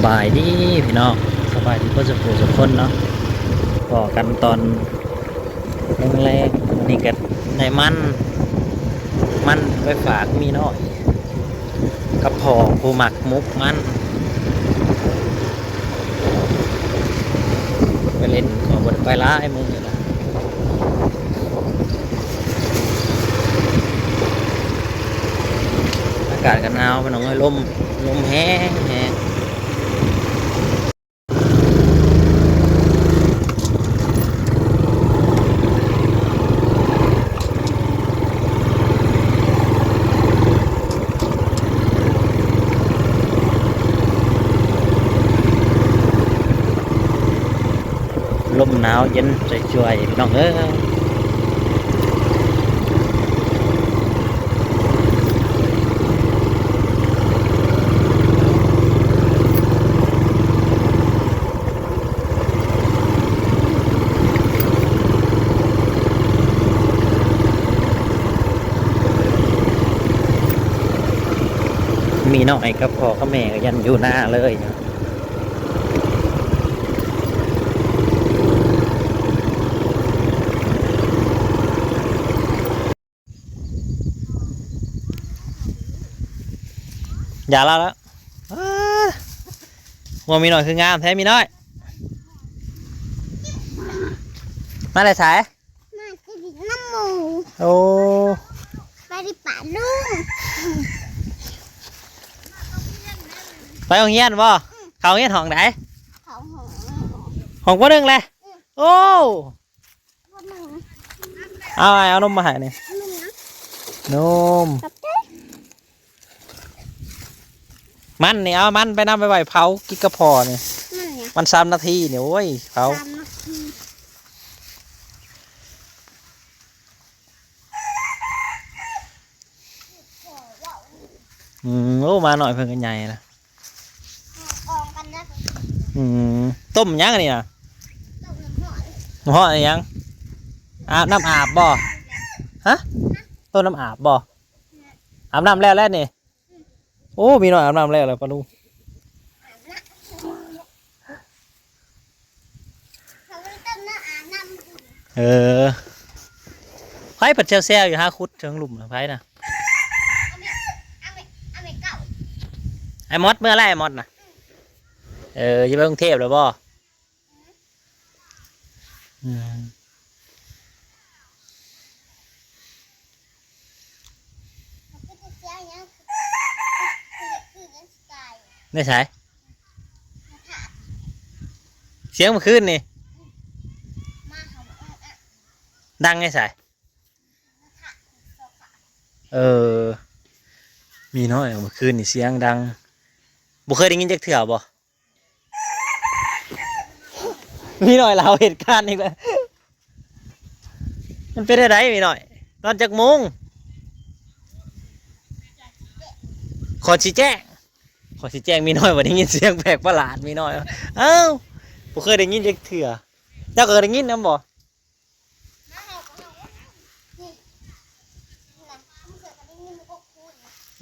ສະບາຍດີພີ່ນ້ອງ ສະບາຍດີເບິດສູ່ຜູ້ສູ່ຄົນເນາະ ພໍ້ກັນຕອນແລງໆ ມື້ນີ້ກໍໄດ້ມັນ ມັນໄປຝາກມີນ້ອຍ ກັບພໍ່ຜູ້ມັກໝົກມັນ ໄປຫຼິ້ນ ກໍບໍ່ໄດ້ໄປຫຼາຍມື້ນີ້ນະ ອາກາດກໍໜາວພີ່ນ້ອງເອີຍ ລົມ ລົມແຮງໆ. ລົມໜາວເຢັນຈວຍໆ ພີ່ນ້ອງເອີຍ. ມີນ້ອຍກັບພໍ່ກັບແມ່ກໍຍັງຢູ່ນາເລີຍ. ຢ່າລາວລະ ເອີ ຫົວມີນ້ອຍຄືງາມແທ້ ມີນ້ອຍ ມາແຕ່ໃສ? ມາຈະຫຼິ້ນນຳໝູ່. ໂອ້ ໄປດິປະລຸງ ໄປໂຮງຮຽນບໍ່? ອືມ ເຂົ້າໂຮງຮຽນຫ້ອງໃດ? ເຂົ້າຫ້ອງ ຫ້ອງ ຫ້ອງ ປ.ໜຶ່ງແຫຼະ. ອືມ ໂອ້ ປ.ໜຶ່ງ ເອົາ ອ້າຍເອົານົມມາໃຫ້ນີ້ ນົມຫຍັງ? ນົມ ຂອບໃຈ. ມັນນີ້ ເອົາມັນໄປນຳໄປໄວ້ເຜົາກິນກັບພໍ່ນີ້ ມັນຫຍັງ? ມັນສາມນາທີນີ້ ໂອ້ຍ ເຜົາ ສາມນາທີ. ອືມ ໂອ້ ໝານ້ອຍເພິ່ນກໍໃຫຍ່ລະ ອອກກັນນະ. ອືມ ຕົ້ມຫຍັງອັນນີ້ນະ? ຕົ້ມນ້ຳຮ້ອນ. ນ້ຳຮ້ອນອີຫຍັງ? ອາບ ນ້ຳອາບບໍ່? ຮະ? ຕົ້ມນ້ຳອາບບໍ່? ອາບນ້ຳແລ້ວແລ້ວນີ້. ໂອ້ ມີນ້ອຍອາບນ້ຳແລ້ວແລ້ວ ປາລຸງ. ເອີ ໃຜພັດແຊວໆຢູ່ຫາຂຸດເທິງລຸ່ມນະ ໃຜນະ? ອ້າຍມອດ ເມື່ອໃດອ້າຍມອດນະ? ເອີ ຊິໄປກຸງເທບແລ້ວບໍ່? ອືມ ໃນໃສ? ສຽງມື້ຄືນນີ້ ດັງໃນໃສ? ເອີ ມີນ້ອຍ ມື້ຄືນນີ້ສຽງດັງ ບໍ່ເຄີຍໄດ້ຍິນຈັກເທື່ອບໍ່? ມີນ້ອຍລາວເຫດການອີກແລ້ວ. ມັນເປັນແນວໃດມີນ້ອຍ? ນອນຈັກໂມງ? ຂໍຊີ້ແຈງ ຂໍຊີ້ແຈງມີນ້ອຍວ່າໄດ້ຍິນສຽງແປກປະຫຼາດ ມີນ້ອຍ ອ້າວ ບໍ່ເຄີຍໄດ້ຍິນຈັກເທື່ອ. ເຈົ້າກໍໄດ້ຍິນນຳບໍ່?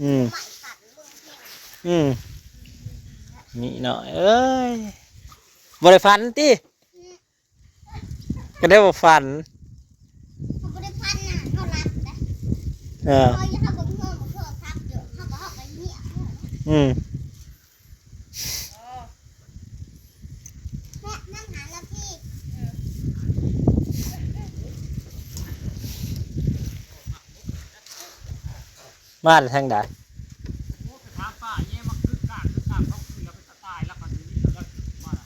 ອືມ ອືມ ມີນ້ອຍເອີຍ ບໍ່ໄດ້ຝັນຕິ? ກໍໄດ້ບໍ່ຝັນ ເຮົາບໍ່ໄດ້ຝັນນະ ເຮົາຫຼັບເດ້. ເອີ ເຮົາ ເຮົາເບິ່ງໂທລະສັບຢູ່ ເຮົາກໍ ເຮົາກໍເງຍບ. ອືມ ແມ່ ນຳຫາລະພີ້ ມາແຕ່ທາງໃດ? ໂອ້ ໄປຖາມປ້າແຍມາຄຶກຄາກຄຶກຄາກ ເຂົາຄືນແລ້ວເປັນຕາຕາຍ ລະພັດຢູ່ນີ້ລະມາລະ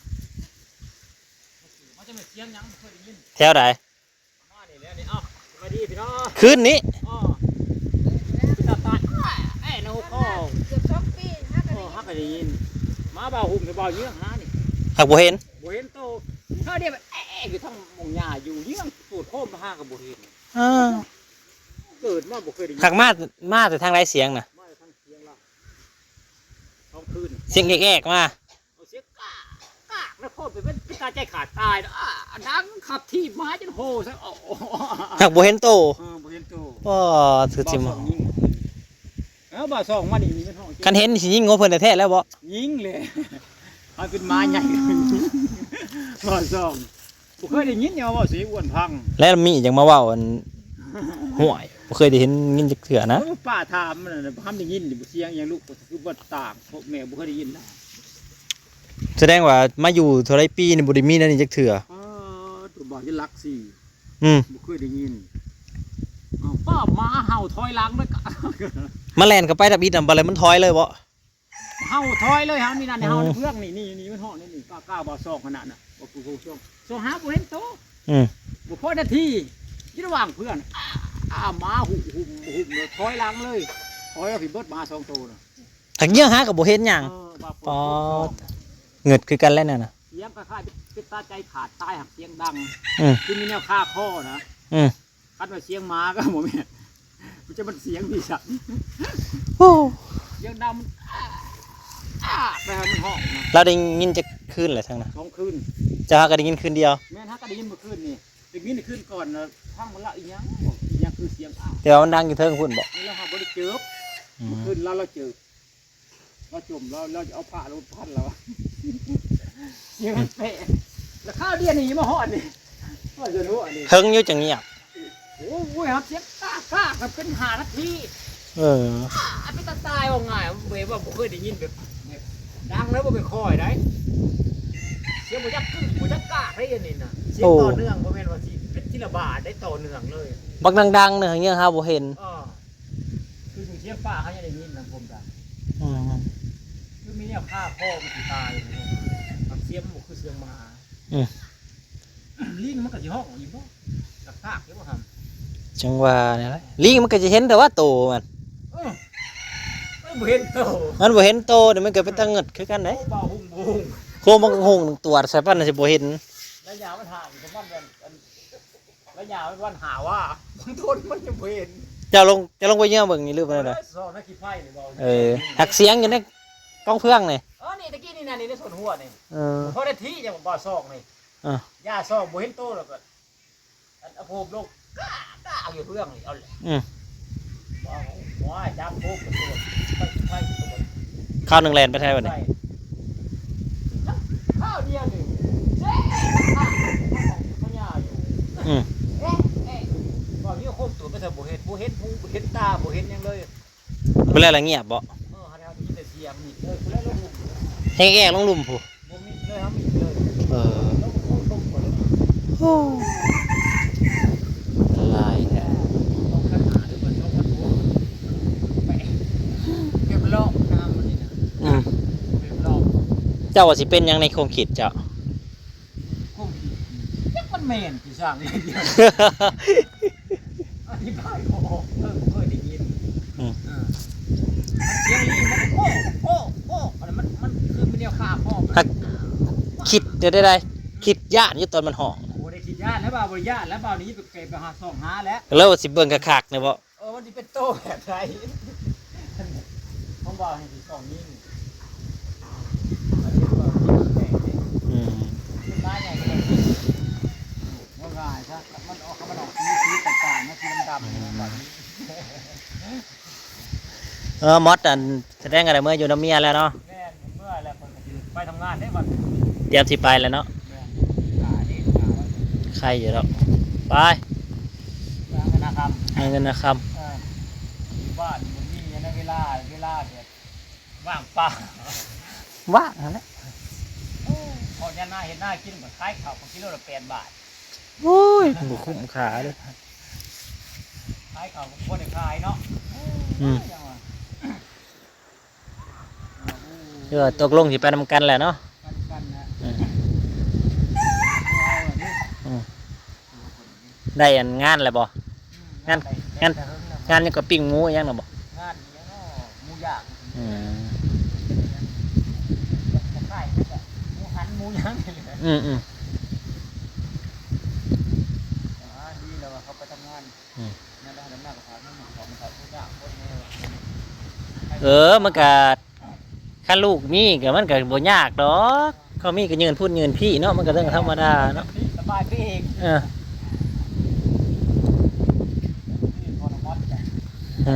ມາຈາກແມ່ນສຽງຫຍັງ ບໍ່ເຄີຍໄດ້ຍິນ ແຖວໃດ? ມານີ້ແຫຼະນີ້ ເອົ້າ ສະບາຍດີພີ່ນ້ອງ ຄືນນີ້ ອໍ ເປັນຕາຕາຍ ແອ້ນະຫົວຄໍ ເກືອບສອງປີ ຫາກໍໄດ້ຍິນ ຫາກໍໄດ້ຍິນ ມາບ່າວຫຸ່ມ ແຕ່ບ່າວເຍືອງຫານີ້ ຫາກບໍ່ເຫັນ ບໍ່ເຫັນໂຕ ເຮົາໄດ້ແອ້ຢູ່ທາງໝ່ອງຫຍ້າຢູ່ເຍືອງ ສູດໂຄມຫາກໍບໍ່ເຫັນ ເອີ ເກີດມາບໍ່ເຄີຍໄດ້ຍິນ ຫາກມາ ມາແຕ່ທາງໃດສຽງນະ? ມາແຕ່ທາງສຽງລາວ ສອງຄືນ ສຽງແອກໆມາ ເອົາສຽງກາກ ກາກ ນະຄອນເປັນ ເປັນຕາໃຈຂາດຕາຍນະ ອາ ດັງຂັບຖີບມາຈົນໂຫຊະ ໂອ້ ຫາກບໍ່ເຫັນໂຕ ເອີ ບໍ່ເຫັນໂຕ ອໍ ຖືຊິມາ ເອີ ບ່າວສອງມານີ້ ຄັນເຫັນຊິຍິງຫົວເພິ່ນແທ້ໆແລ້ວບໍ? ຍິງແຫຼະ ເຮົາເປັນໝາໃຫຍ່ ໝໍສອງ ບໍ່ເຄີຍໄດ້ຍິນຫຍັງເວົ້າຊິອ້ວນພັງ ແລ້ວມີຫຍັງມາເວົ້າອັນ ຫ້ວຍ ບໍ່ເຄີຍໄດ້ເຫັນຍິນຈັກເທື່ອນະ. ເອີ ປ້າຖາມນັ້ນນະ ບໍ່ທັນໄດ້ຍິນ ບໍ່ສຽງຫຍັງລູກ ຄືບໍ່ຕ່າງ ພວກແມ່ບໍ່ເຄີຍໄດ້ຍິນນະ. ສະແດງວ່າມາຢູ່ເທົ່າໃດປີນີ້ບໍ່ໄດ້ມີແນວນີ້ຈັກເທື່ອ. ອໍ ຕົວບາດຢູ່ຫຼັກສີ່ ອືມ ບໍ່ເຄີຍໄດ້ຍິນ. ອ້າວ ປ້າໝາເຫົ່າຖອຍຫຼັງເລີຍ ມາແລ່ນເຂົ້າໄປທຳອິດນຳ ບາດແລ້ວມັນຖອຍເລີຍບໍ? ເຫົ່າຖອຍເລີຍ ເຮົານີ້ນັ້ນ ເຮົາໃນເພື່ອງນີ້ ນີ້ ນີ້ມັນຮ້ອງນີ້ ນີ້ ກ້າວໆ ບ່າວສອງຂະໜາດນະ ບໍ່ຄືສອງ ສອງຫາບໍ່ເຫັນໂຕ ອືມ ບໍ່ພໍນາທີ ຢູ່ລະຫວ່າງເພື່ອງ ອາ ອາ ໝາຫຸ່ມ ຫຸ່ມ ຫຸ່ມ ຖອຍຫຼັງເລີຍ ຖອຍອອກໄປເບິດໝາສອງໂຕນະ ຫາກເຍາະຫາກໍບໍ່ເຫັນຫຍັງ. ເອີ ປາດ ເຫງິດຄືກັນແຫຼະນັ້ນນະ ສຽງຄ້າຍໆ ເປັນຕາໃຈຂາດຕາຍ ຫາກສຽງດັງ ອືມ ຄືມີແນວຄາຄໍນະ ອືມ ຄັນວ່າສຽງໝາກໍບໍ່ແມ່ນ ມັນຈະມັນສຽງດີສັກ ໂອ້ ສຽງດັງມັນ ອາ ອາ ໄປຫາມັນຮ້ອງນະ. ລາວໄດ້ຍິນຈັກຄືນແຫຼະທາງນັ້ນ? ສອງຄືນ. ເຈົ້າຫາກໍໄດ້ຍິນຄືນດຽວ? ແມ່ນ ຫາກໍໄດ້ຍິນມື້ຄືນນີ້ ໄດ້ຍິນຄືນກ່ອນນະ ທາງມັນລະອີຫຍັງ ອີຫຍັງຄືສຽງ ອາ ແຕ່ວ່າມັນດັງຢູ່ເທິງພຸ້ນບໍ? ແລ້ວຫາບໍ່ໄດ້ເຈີບ ອືມ ມື້ຄືນລາວ ລາວເຈີບ ລາວຈົ່ມ ລາວ ລາວຈະເອົາຜ້າລົງພັນລາວ ສຽງມັນແປະ ແລ້ວຄາວດຽວນີ້ມາຮອດນີ້ ຮອດຈົນຫົວນີ້ ເຖິງຢູ່ຈັ່ງງຽບ. ໂອ້ຍ ຮັບສຽງກ້າໆ ກັນເປັນຫ້ານາທີ ເອີ ອາ ເປັນຕາຕາຍ ເວົ້າງ່າຍ ເວີຍ ວ່າບໍ່ເຄີຍໄດ້ຍິນແບບ ແບບດັງເລີຍ ບໍ່ແມ່ນຄ່ອຍໃດ ສຽງບໍ່ຈັກກຶ້ງ ບໍ່ຈັກກ້າກເດ້ອັນນີ້ນະ ສຽງ ໂອ້ ຕໍ່ເນື່ອງ ບໍ່ແມ່ນວ່າຊິເປັນທີລະບາດໄດ້ ຕໍ່ເນື່ອງເລີຍ ບັກດັງໆ ເນີ ຫາກເງືອຫາບໍ່ເຫັນ ເອີ. ຄືສຽງຟ້າເຮົາຍັງໄດ້ຍິນນຳ ຜົມກະ ອືມ ຄືມີແນວຄາຄໍມັນຊິຕາຍ ແບບສຽງມັນບໍ່ຄືສຽງໝາ ອືມ ລີງມັນກະຊິຮ້ອງອີກບໍ່ ຈັກພາກຢູ່ບໍ່ຫັ້ນ ຈັ່ງວ່ານີ້ແຫຼະ ລີງມັນກະຊິເຫັນແຕ່ວ່າໂຕມັນ ເອີ ມັນບໍ່ເຫັນໂຕ ມັນບໍ່ເຫັນໂຕນີ້ ມັນກະເປັນຕາເຫງິດຄືກັນເດ້ ບໍ່ຫຸ່ງ ບໍ່ຫຸ່ງ ໂຄມັນກະຫຸ່ງ ຕວດໃສ່ປານນັ້ນຊິບໍ່ເຫັນ ໄລຍະມັນຫ່າງປະມານ ໄລຍະມັນຫາວ່າ ມັນທົນ ມັນຈະບໍ່ເຫັນ ເຈົ້າລົງ ເຈົ້າລົງໄປເຫຍື້ອເບິ່ງນີ້ ຫຼືວ່າແນວໃດ? ເອີ ສອງນະ ຂີ້ໄພນີ້ບໍ່ ເອີ ຫາກສຽງຢູ່ໃນກອງເຟືອງນີ້ ເອີ ນີ້ຕະກີ້ນີ້ນະ ນີ້ໃນສວນຫົວນີ້ ເອີ ພໍໄດ້ທີ່ຫຍັງບໍ່ສອງນີ້ ເອີ ຢ່າສອງບໍ່ເຫັນໂຕ ແລ້ວກໍ ອັນ ເອົາໂພມລົງ ກ້າ ກ້າ ເອົາຢູ່ເຟືອງນີ້ ເອົາແຫຼະ ອືມ ບໍ່ ບໍ່ຈັບໂພມ ໄປ ໄປ ຄາວໜຶ່ງແລ່ນໄປແທ້ບັດນີ້ ຄາວດຽວນີ້ ເຈັບ ພະຍາຢູ່ ອືມ ເອະ ເອະ ວ່າມີຄົນຕົວໄປ ບໍ່ເຫັນ ບໍ່ເຫັນຫູ ບໍ່ເຫັນຕາ ບໍ່ເຫັນຫຍັງເລີຍ ເພິ່ນແລ້ວລະງຽບບໍ? ເອີ ເຮົາໄດ້ຍິນແຕ່ສຽງມິດເລີຍ ເພິ່ນແລ້ວລົງ ແຮງແອງລົງລຸ່ມພຸ້ນ ບໍ່ມິດເລີຍ ເຮົາມິດເລີຍ ເອີ ລົງ ລົງ ລົງ ໂອ້ ຫຼາຍແທ້ ເກັບລອກນ້ຳມັນນີ້ນະ ອືມ ເກັບລອກ ເຈົ້າວ່າຊິເປັນຫຍັງໃນຄວາມຄິດເຈົ້າ? ຄວາມຄິດ ຈັກມັນແມ່ນ ຊິສ້າງເຮັດຫຍັງ ອະທິບາຍບໍ່ອອກ ເອີ ເຄີຍໄດ້ຍິນ ອືມ ເອີ ມັນສຽງລີມັນໂກ້ ໂກ້ ໂກ້ ອັນນັ້ນມັນ ມັນຄືມີແນວຄາຄໍ ຫາກຄິດແນວໃດ ຄິດຢ້ານຢູ່ຕອນມັນຮ້ອງ ບໍ່ໄດ້ຄິດຢ້ານແລ້ວ ບ່າວບໍ່ໄດ້ຢ້ານແລ້ວ ບ່າວນີ້ໄປ ໄປຫາສ່ອງຫາແລ້ວ ແລ້ວຊິເບິ່ງຄັກໆ ນີ້ບໍ? ເອີ ມັນຊິເປັນໂຕແບບໃດ ຂອງບ່າວນີ້ຊິຕ້ອງຍິງ ມັນເປັນແບບນີ້ ອືມ ເປັນໝາໃຫຍ່ກໍຕ້ອງຍິງ ເວົ້າງ່າຍຊະ ມັນອອກ ມັນອອກສີ ສີຕ່າງໆ ມັນສີດຳໆ ອືມ ແບບນີ້ ເອີ ໝົດອັນ ສະແດງກໍໄດ້ເມືອຢູ່ນຳເມຍແລ້ວເນາະ ແມ່ນ ເມືອແລ້ວ ຂ້ອຍກໍຊິໄປທຳງານເດ້ບັດ ຕຽມຊິໄປແລ້ວເນາະ ແມ່ນ ໄຄຢູ່ດອກ ໄປ ໄປຫາເງິນຫາຄຳ ຫາເງິນຫາຄຳ ເອີ ຢູ່ບ້ານມັນມີໃນເວລາ ເວລາແບບວ່າງເປົ່າ ວ່າງຫັ້ນແຫຼະ ໂອ້ ເພາະຍາມໜ້າເຮັດນາກິນກໍຂາຍເຂົ້າກິໂລລະແປດບາດ ໂອ້ຍ ບໍ່ຄຸ້ມຄ່າເດ້ ຂາຍເຂົ້າກໍບໍ່ໄດ້ຂາຍເນາະ ອືມ ຈັ່ງວ່າ ເອີ ຕົກລົງຊິໄປນຳກັນແຫຼະເນາະ ໄປນຳກັນແຫຼະ ອືມ ອືມ ໄດ້ອັນງານແລ້ວບໍ່? ອືມ ງານ ງານ ງານຫຍັງກໍ ປີ້ງໝູຫຍັງນະບໍ່? ງານຫຍັງເນາະ ໝູຍ່າງ ອືມ ຄ້າຍໆ ໝູຫັນ ໝູຫຍັງນີ້ແຫຼະ ອືມໆ ອ່າ ດີແລ້ວວ່າເຂົາໄປທຳງານ ອືມ ເອີ ມັນກະ ຄັນລູກມີກະ ມັນກະບໍ່ຍາກດອກ ເຂົາມີກະຍື່ນພຸ້ນຍື່ນພີ້ເນາະ ມັນກະເລື່ອງທຳມະດາເນາະ ສະບາຍໄປເອງ ເອີ ເອີ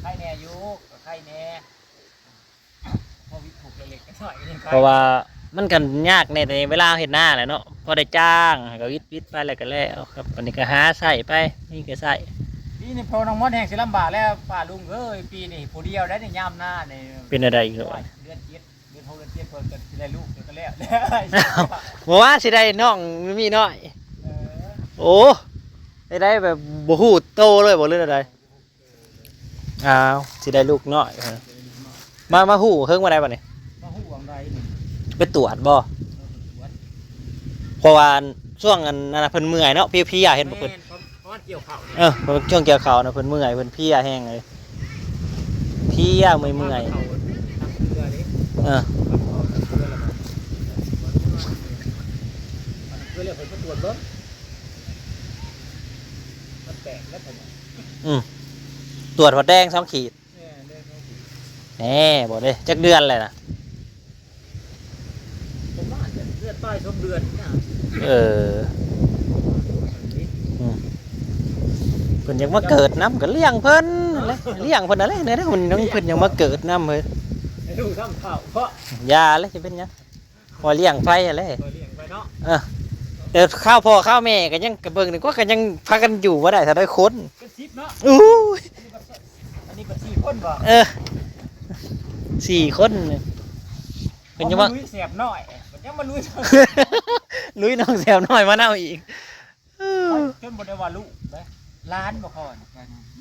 ໄຄແນ່ຢູ່ ໄຄແນ່ ພໍວິດທຸກເລັກໆ ເພາະວ່າມັນກໍຍາກແດ່ ແຕ່ເວລາເຮັດນາແຫຼະເນາະ ພໍໄດ້ຈ້າງ ກໍວິດໆໄປແລ້ວກໍແລ້ວ ບາດນີ້ກໍຫາໃຊ້ໄປ ມີກໍໃຊ້. ປີນີ້ພໍ່ນ້ອງມອດແຮ່ງຊິລຳບາກແລ້ວ ປ້າລຸງເອີຍ ປີນີ້ຜູ້ດຽວໄດ໋ນີ້ ຍາມນານີ້. ເປັນແນວໃດອີກ? ໂອ້ຍ ເດືອນເຈັດ ເດືອນຫົກ ເດືອນເຈັດ ເພິ່ນກໍຊິໄດ້ລູກ ເພິ່ນກໍແລ້ວ. ບໍ່ວ່າຊິໄດ້ນ້ອງມີນ້ອຍ. ເອີ ໂອ້ ໄດ້ ໄດ້ແບບບໍ່ຮູ້ໂຕເລີຍບໍ່ ຫຼືແນວໃດ? ອ້າວ ຊິໄດ້ລູກນ້ອຍ ມາ ມາຮູ້ເຫິງປານໃດບາດນີ້? ມາຮູ້ຫວ່າງໃດນີ້? ໄປຕວດບໍ່? ເອີ ໄປຕວດ ເພາະວ່າຊ່ວງອັນນັ້ນນະ ເພິ່ນເມື່ອຍເນາະ ເພຍໆ ເຫັນບໍ່ເພິ່ນ? ແມ່ນ ປະມານກ່ຽວເຂົ້ານີ້ ເອີ ຊ່ວງກ່ຽວເຂົ້ານະ ເພິ່ນເມື່ອຍ ເພິ່ນເພຍແຮງເລີຍ ເພຍເມື່ອຍໆ. ເອີ ເອີ ເພິ່ນມາຕວດເບິ່ງ ມັນແຕກແລ້ວເພິ່ນວ່າ. ອືມ ຕວດຮອດແດງສອງຂີດ. ແນ່ ບໍ່ເດ້ ຈັກເດືອນແລ້ວນະ? ປະມານເດືອນປາຍ ສອງເດືອນນີ້ນະ. ເອີ ອືມ ເພິ່ນຢາກມາເກີດນຳ ກໍລ້ຽງເພິ່ນຫັ້ນແຫຼະ ລ້ຽງເພິ່ນຫັ້ນແຫຼະ ແນວໃດມັນ ເພິ່ນຢາກມາເກີດນຳເຮີ້ຍ. ໃຫ້ລູກທຳເຂົ້າເພາະ ຢ່າເລີຍ ຊິເປັນຫຍັງ? ພໍລ້ຽງໄປຫັ້ນແຫຼະ ພໍລ້ຽງໄປເນາະ. ເອີ ແຕ່ຄາວພໍ່ຄາວແມ່ກໍຍັງ ກໍເບິ່ງດີກວ່າ ກໍຍັງພາກັນຢູ່ມາໄດ້ເທົ່າໃດຄົນ ເປັນສິບເນາະ. ໂອ້ຍ ອັນນີ້ກໍສີ່ຄົນບໍ່? ເອີ ສີ່ຄົນ ເພິ່ນຍັງວ່າ ລຸຍແສບນ້ອຍ ຍັງມາລຸຍ ລຸຍນ້ອງແສບນ້ອຍມານຳອີກ. ເອີ ຈົນບໍ່ໄດ້ວ່າລູກເດ້ ຫຼານບໍ່ຄ່ອຍ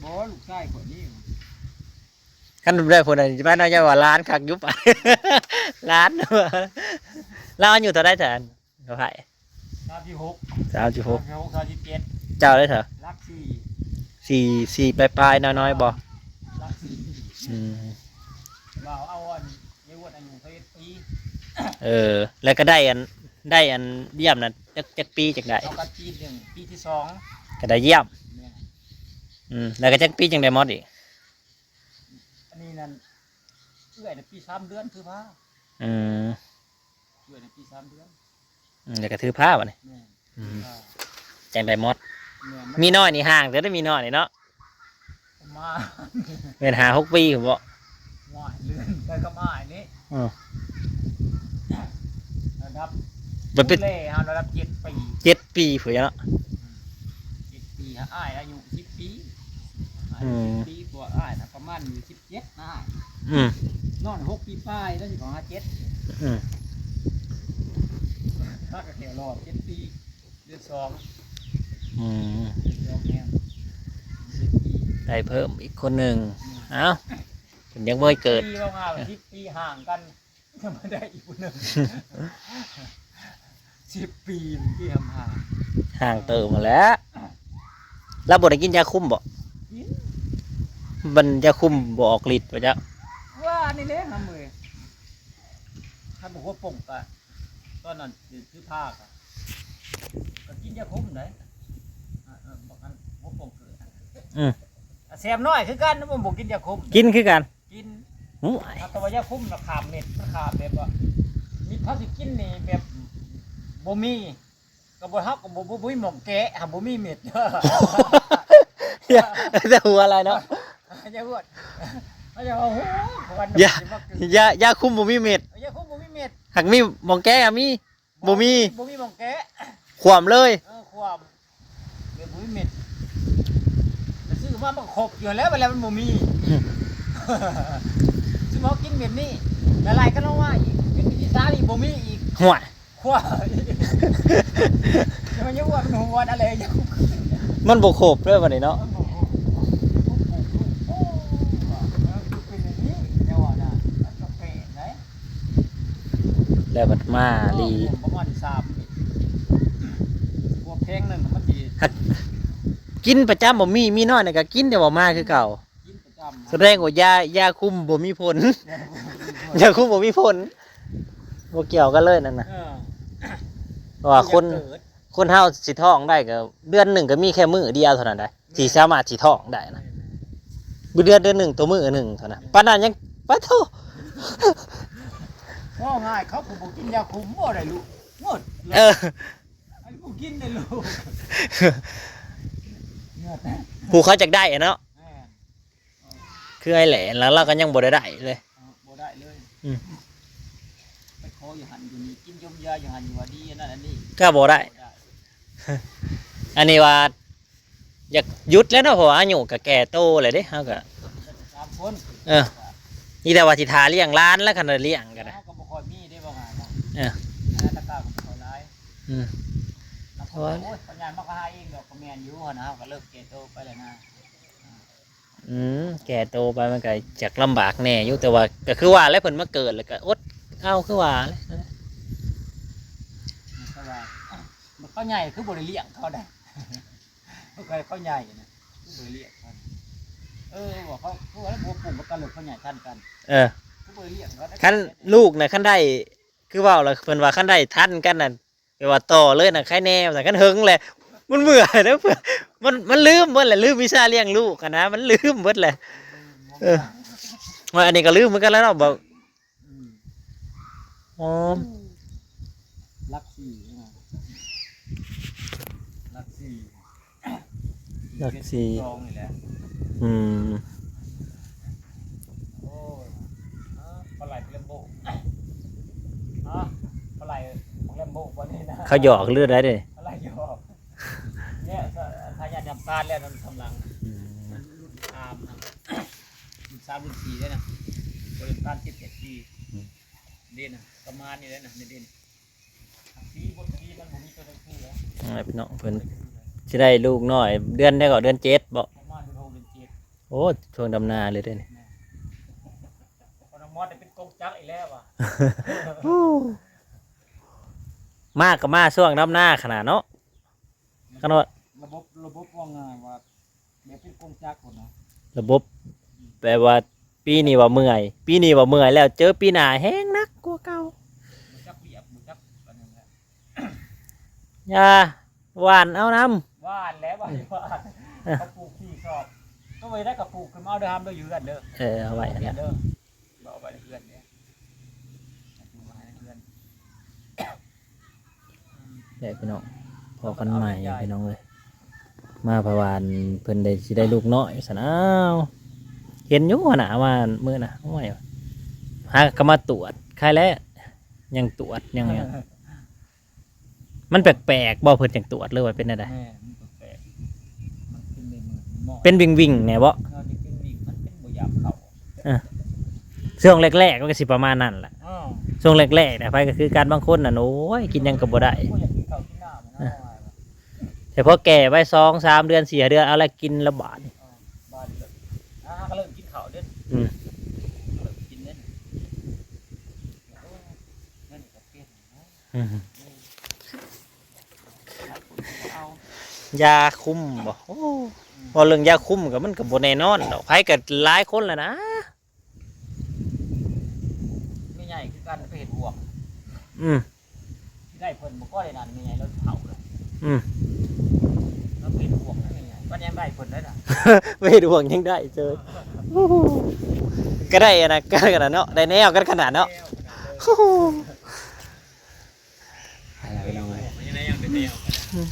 ບໍ່ ລູກຊາຍຂ້ອຍນີ້. ຄັນໄດ້ຜູ້ໃດຊິມາເນາະ ຢ່າວ່າຫຼານຄັກຢູ່ປານ ຫຼານ ລາວອາຍຸເທົ່າໃດຊັ້ນ? ເທົ່າໃດ? ສາມສິບຫົກ ສາມສິບຫົກ ສາມສິບຫົກ ສາມສິບເຈັດ. ເຈົ້າໄດ້ເທົ່າ? ຫຼັກສີ່ ສີ່ ສີ່ປາຍໆ ນ້ອຍໆບໍ່? ຫຼັກສີ່. ອືມ ວ່າເອົາອັນ ຍາຍຫວດອາຍຸຊາວເອັດປີ. ເອີ ແລ້ວກໍໄດ້ອັນ ໄດ້ອັນຢ້ຽມນະ ຈັກ ຈັກປີຈັ່ງໄດ້? ເຮົາກໍປີໜຶ່ງ ປີທີສອງ ກໍໄດ້ຢ້ຽມ. ແມ່ນ. ອືມ ແລ້ວກໍຈັກປີຈັ່ງໄດ້ມອດອີກ? ອັນນີ້ນັ້ນ ເອື້ອຍນະປີສາມເດືອນຖືພາ. ອືມ ເອື້ອຍນະປີສາມເດືອນ. ອືມ ແລ້ວກໍຖືພາບາດນີ້. ແມ່ນ. ອືມ ຈັ່ງໄດ້ໝົດ. ແມ່ນ. ມີນ້ອຍນີ້ຫ່າງເດີ ມີນ້ອຍນີ້ເນາະ ປະມານ ແມ່ນຫ້າຫົກປີພຸ້ນບໍ? ຫວາຍ ເລື່ອນໄປກັບອ້າຍນີ້. ເອີ ລະດັບ ມັນເປັນ ດູແລເຮົາລະດັບເຈັດປີ ເຈັດປີພຸ້ນເນາະ. ອືມ ເຈັດປີ ອ້າຍອາຍຸສິບປີ ອ້າຍ ອືມ ສິບປີ ກວ່າອ້າຍນະ ປະມານຢູ່ສິບ ເຈັດນະ. ອືມ ນ້ອງຫົກປີປາຍ ແລ້ວຊິເຂົ້າຫ້າເຈັດ. ອືມ ພາກັນແຖວຫຼອດເຈັດປີ ເດືອນສອງ. ອືມ ເດືອນສອງແມ່ນເຈັດປີ ໄດ້ເພີ່ມອີກຄົນໜຶ່ງ. ອືມ ເອົ້າ ເພິ່ນຍັງບໍ່ເກີດ ສິບປີ ປະມານສິບປີຫ່າງກັນ ຍັງບໍ່ໄດ້ອີກຜູ້ໜຶ່ງ. ສິບປີທີ່ຫ່າງ ຫ່າງເຕີບຫັ້ນແຫຼະ. ລາວບໍ່ໄດ້ກິນຢາຄຸມບໍ? ກິນ ມັນຢາຄຸມບໍ່ອອກລິດບໍ່ຈັກ. ວ່ານີ້ແຫຼະຫຳເອີຍ ຄັນບໍ່ຫົວປົ່ງກະ ຕອນນັ້ນຖືພາກະ ກະກິນຢາຄຸມໄດ໋. ອາ ອາ ບັກອັນຫົວປົ່ງເກີດ ອືມ ອາ ແຊມນ້ອຍຄືກັນ ມັນບໍ່ກິນຢາຄຸມ. ກິນຄືກັນ. ກິນ. ໂອ້ຍ ແຕ່ວ່າຢາຄຸມນະ ຂ້າມເມັດ ມັນຂ້າມແບບວ່າ ມີ ເຮົາຊິກິນນີ້ແບບບໍ່ມີ ກໍບໍ່ ເຮົາກໍບໍ່ ບໍ່ ບໍ່ມີໝ່ອງແກະ ຫາບໍ່ມີເມັດ. ຢ່າ ແຕ່ຫົວຫຼາຍເນາະ. ຢ່າຫົວ ເຮົາຢ່າເວົ້າ ໂອ້ຍ ຢາ ຢາ ຢາຄຸມບໍ່ມີເມັດ ຢາຄຸມບໍ່ມີເມັດ ຫາກມີໝ່ອງແກະ ມີ ບໍ່ມີ ບໍ່ມີໝ່ອງແກະ ຂວ້ຳເລີຍ. ເອີ ຂວ້ຳ ແບບບໍ່ມີເມັດ ໄປຊື້ມາມັນກໍຄົບຢູ່ແລ້ວ ບັດແລ້ວມັນບໍ່ມີ. ອືມ ຊື້ມາກິນແບບນີ້ ລະລາຍກັນລົງມາອີກ ກິນມື້ທີສາມອີກ ບໍ່ມີອີກ. ຫ້ວຍ ຂວ້ຳ ມັນຍັງວ່າມັນຫົວນະແລະ ຍັງ ມັນບໍ່ຄົບເລີຍບັດນີ້ເນາະ. ມັນບໍ່ຄົບ ໂອ້ ມັນຄືເປັນແບບນີ້ ແນວວ່ານະ ມັນກໍແປກໄດ໋. ແລ້ວບັດມາລີ ປະມານສາມ ພວກແພງໜຶ່ງມັນຊິ ຫາກກິນປະຈຳ ບໍ່ມີ ມີນ້ອຍນະກໍກິນ ແຕ່ວ່າມາຄືເກົ່າ. ກິນປະຈຳ ສະແດງວ່າຢາ ຢາຄຸມບໍ່ມີຜົນ ຢາຄຸມບໍ່ມີຜົນ ບໍ່ກ່ຽວກັນເລີຍນັ້ນນະ. ເອີ ເພາະວ່າຄົນ ຄົນເຮົາຊິທ້ອງໄດ້ກໍເດືອນໜຶ່ງກໍມີແຄ່ມື້ດຽວເທົ່ານັ້ນໃດ໋ ທີ່ສາມາດຊິທ້ອງໄດ້ນະ. ແມ່ນໆ ເດືອນ ເດືອນໜຶ່ງຕົວມື້ໜຶ່ງເທົ່ານັ້ນ ປານນັ້ນຍັງ ປະໂທ້ ເວົ້າງ່າຍ ເຂົາກໍບໍ່ກິນຢາຄຸມບໍ່ໄດ້ລູກ ໝົດ. ເອີ ໃຫ້ລູກກິນໄດ້ລູກ ຜູ້ເຂົາຈັກໄດ້ເນາະ. ແມ່ນ ຄືໄອ້ແຫຼະ ແລ້ວລາວກໍຍັງບໍ່ໄດ້ໄດ້ເລີຍ ເອີ ບໍ່ໄດ້ເລີຍ. ອືມ ຂໍຢູ່ຫັ້ນຢູ່ນີ້ ກິນຢົມຢາຢູ່ຫັ້ນຢູ່ວ່າດີ ອັນນັ້ນອັນນີ້ ກໍບໍ່ໄດ້ ບໍ່ໄດ້ ອັນນີ້ວ່າຢາກຢຸດແລ້ວເນາະ ເພາະວ່າອາຍຸກໍແກ່ໂຕແລ້ວເດ້ ເຮົາກໍ ສາມຄົນ ເອີ ມີແຕ່ວ່າຊິຖ້າລ້ຽງຫຼານແລ້ວ ຄັນໄດ້ລ້ຽງກໍໄດ້ ເຮົາກໍບໍ່ຄ່ອຍມີເດ້ ວ່າງ່າຍເນາະ ເອີ ອັນນັ້ນຕະກ້າກໍບໍ່ຄ່ອຍຫຼາຍ ອືມ ບາງຄົນ ໂອ້ຍ ເຂົາຍ່າງມາກໍຫາເອງດອກ ກໍແມ່ນຢູ່ຫັ້ນນະ ເຮົາກໍເລີກແກ່ໂຕໄປແລ້ວນະ ອືມ ແກ່ໂຕໄປມັນກໍຈັກລຳບາກແດ່ຢູ່ ແຕ່ວ່າກໍຄືວ່າແຫຼະ ເພິ່ນມາເກີດແລ້ວກໍອົດເອົາ ຄືວ່າແຫຼະ ເພາະວ່າເຂົາໃຫຍ່ຄືບໍ່ໄດ້ລ້ຽງເຂົາໄດ໋ ເຂົາໃຫຍ່ນະ ຄືບໍ່ໄດ້ລ້ຽງເຂົາ ເອີ ວ່າເຂົາ ຄືວ່າບົວປຸ້ມກັນເລີຍ ເຂົາໃຫຍ່ທັນກັນ ເອີ ຄືບໍ່ໄດ້ລ້ຽງເຂົາໄດ໋ ຄັນລູກນະ ຄັນໄດ້ ຄືເວົ້າລະ ເພິ່ນວ່າຄັນໄດ້ທັນກັນນະ ແບບວ່າຕໍ່ເລີຍນະ ໃຄແນ່ວ່າຊັ້ນ ຄັນເຫິງແຫຼະ ມັນເມື່ອຍນະ ມັນ ມັນລືມເບິດແຫຼະ ລືມວິຊາລ້ຽງລູກຫັ້ນນະ ມັນລືມເບິດແຫຼະ ເອີ ວ່າອັນນີ້ກໍລືມເໝືອນກັນແຫຼະເນາະ ບອກ ອືມ ອໍ ຫຼັກສີ່ນະ ຫຼັກສີ່ ຫຼັກສີ່ ເຈັດສິບສອງນີ້ແຫຼະ ອືມ ໂອ້ຍ ປາໄຫຼແລມໂບ ຮະ ປາໄຫຼແລມໂບບໍ່ນີ້ນະ ເຂົາຫຍອກຫຼືໃດເດ້ ປາໄຫຼຫຍອກ ແລ້ວກໍທາຍາດນ້ຳຕານແລ້ວນຳກຳລັງ ອືມ ລຸ້ນອາມນະ ລຸ້ນສາມລຸ້ນສີ່ເດ້ນະ ບໍລິຫານເຈັດເຈັດປີ ອືມ ເດ້ນະ ປະມານນີ້ແຫຼະນະ ເດ້ນະ ສີ່ບົດ ສີ່ມັນບໍ່ມີຕົວໜັງສືແລ້ວ ເອີ ພີ່ນ້ອງເພິ່ນຊິໄດ້ລູກນ້ອຍເດືອນໃດກໍ ເດືອນເຈັດບໍ? ປະມານເດືອນຫົກ ເດືອນເຈັດ ໂອ້ ຊ່ວງດຳນາເລີຍເດ້ນີ້ ແມ່ນ ພໍນ້ອງມອດໄດ້ເປັນກົງຈັກອີກແລ້ວວ່າ ມາກໍມາຊ່ວງດຳນາຂະໜາດເນາະ ຄັນວ່າລະບົບ ລະບົບວ່າງ່າຍວ່າ ແບບເປັນກົງຈັກພຸ້ນນະ ລະບົບ ແບບວ່າປີນີ້ວ່າເມື່ອຍ ປີນີ້ວ່າເມື່ອຍແລ້ວ ເຈີປີໜ້າແຮງໜັກກວ່າເກົ່າ ບໍ່ຈັກວຽກ ບໍ່ຈັກອັນນັ້ນແຫຼະ ຢ່າຫວ່ານເອົານຳ ຫວ່ານແຫຼະ ຫວ່ານ ຫວ່ານ ເອີ ເຂົາປູກສີ່ຊອກ ກໍໄວ້ໄດ້ກໍປູກຂຶ້ນມາເອົາເດີ ຫ້າມເດີ ຢູ່ເຮືອນເດີ ເອີ ເອົາໄວ້ຫັ້ນແຫຼະ ເອົາໄວ້ເຮືອນເດ້ ເອົາໄວ້ເຮືອນ ແຫຼະພີ່ນ້ອງ ພໍ້ກັນໃໝ່ພີ່ນ້ອງເອີຍ ມາພະວານເພິ່ນໄດ້ ຊິໄດ້ລູກນ້ອຍວ່າຊັ້ນ ອ້າວ ເຫັນຢູ່ຫັ້ນນະ ວ່າມື້ນະ ໂອ້ຍ ຫາກໍມາຕວດ ຄາຍແລ້ວ ຍັງຕວດ ຍັງ ມັນແປກໆບໍ່ ເພິ່ນຈັ່ງຕວດ ຫຼືວ່າເປັນແນວໃດ? ແມ່ນ ມັນແປກໆ ມັນເປັນເປັນວິ່ງໆແດ່ບໍ່? ເອີ ມັນເປັນວິ່ງ ມັນເປັນບໍ່ຢາກເຂົ້າ ເອີ ຊ່ວງແລກໆມັນກໍຊິປະມານນັ້ນລະ ເອີ ຊ່ວງແລກໆນະ ໃຜກໍຄືກັນ ບາງຄົນນັ້ນ ໂອ້ຍ ກິນຫຍັງກໍບໍ່ໄດ້ ບໍ່ຢາກກິນເຂົ້າກິນນ້ຳນະ ເອີ ແຕ່ພໍແກ່ໄປສອງສາມເດືອນ ສີ່ຫ້າເດືອນ ເອົາລະກິນລະບາດນີ້ ເອີ ບາດນີ້ ອ່າ ກໍເລີ່ມກິນເຂົ້າເດ້ ອືມ ເລີ່ມກິນເດ້ ໂອ້ຍ ນັ້ນກໍເປັນ ອືມ ຢາຄຸມບໍ່? ໂອ້ ເວົ້າເລື່ອງຢາຄຸມກໍ ມັນກໍບໍ່ແນ່ນອນດອກ ໃຜກໍຫຼາຍຄົນແລ້ວນະ ແມ່ໃຫຍ່ຄືກັນໄປເຮັດບວກ ອືມ ໄດ້ເພິ່ນບໍ່ກໍໄດ້ນັ້ນ ແມ່ໃຫຍ່ລາວເຖົ້າແລ້ວ ອືມ ລາວໄປເຮັດບວກນະ ແມ່ໃຫຍ່ ມັນຍັງໄດ້ເພິ່ນໄດ້ນະ ໄປເຮັດບວກຍັງໄດ້ເຊີຍ ໂອ້ ກໍໄດ້ອັນນັ້ນກັນຂະໜາດເນາະ ໄດ້ແນວກັນຂະໜາດເນາະ ໄປແລ້ວ ໄປແລ້ວ ໄປແລ້ວ ໄປແລ້ວ ໄປແລ້ວ ໄປແລ້ວ ອືມ